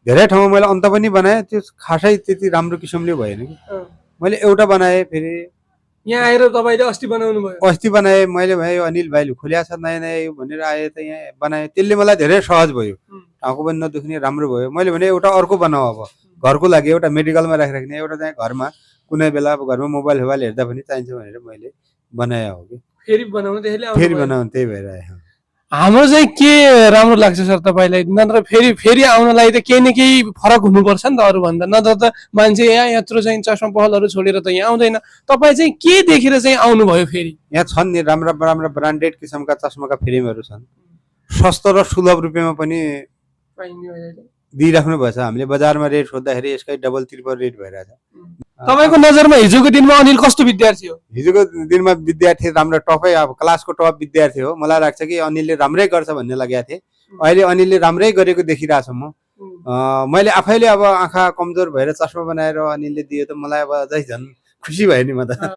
धेरै ठाउँमा मैले अन्त पनि बनाएँ, त्यो खासै त्यति राम्रो किसिमले भएन कि। मैले एउटा बनाएँ, फेरि यहाँ आएर तपाईँले अस्ति बनाउनु भयो? अस्ति बनाएँ मैले, भयो अनिल भाइले खोल्या छ नयाँ नयाँ यो भनेर आएँ त यहाँ बनाएँ, त्यसले मलाई धेरै सहज भयो, टाउको पनि नदुख्ने, राम्रो भयो। मैले भने एउटा अर्को बनाऊ, अब घरको लागि एउटा मेडिकलमा राखिराख्ने, एउटा चाहिँ घरमा कुनै बेला अब घरमा मोबाइल हेर्दा पनि चाहिन्छ भनेर मैले बनाए हो कि। फेरि बनाउनु त्यसले फेरि बनाउनु त्यही भएर आयो। हाम्रो चाहिँ के राम्रो लाग्छ सर तपाईँलाई? नत्र फेरि आउनलाई त केही न केही फरक हुनुपर्छ नि त अरूभन्दा, नत्र त मान्छे यहाँ यत्रो चाहिँ चस्मा पहलहरू छोडेर त यहाँ आउँदैन। तपाईँ चाहिँ के देखेर चाहिँ आउनुभयो फेरि? यहाँ छन् नि राम्रा राम्रा ब्रान्डेड किसिमका चस्माका फ्रेमहरू छन्, सस्तो र सुलभ रुपियाँमा पनि दिइराख्नु भएछ। हामीले बजारमा रेट सोद्धाखेरि यसकै डबल ट्रिपल रेट भइरहेछ। तपाईँको नजरमा हिजोको दिनमा अनिल कस्तो विद्यार्थी हो? हिजोको दिनमा विद्यार्थी राम्रो टपै, अब क्लासको टप विद्यार्थी हो। मलाई लाग्छ कि अनिलले राम्रै गर्छ भन्ने लागेको थिएँ। अहिले अनिलले राम्रै गरेको देखिरहेको छु म। मैले आफैले अब आँखा कमजोर भएर चस्मा बनाएर अनिलले दियो त मलाई अब अझै झन् खुसी भयो नि म त।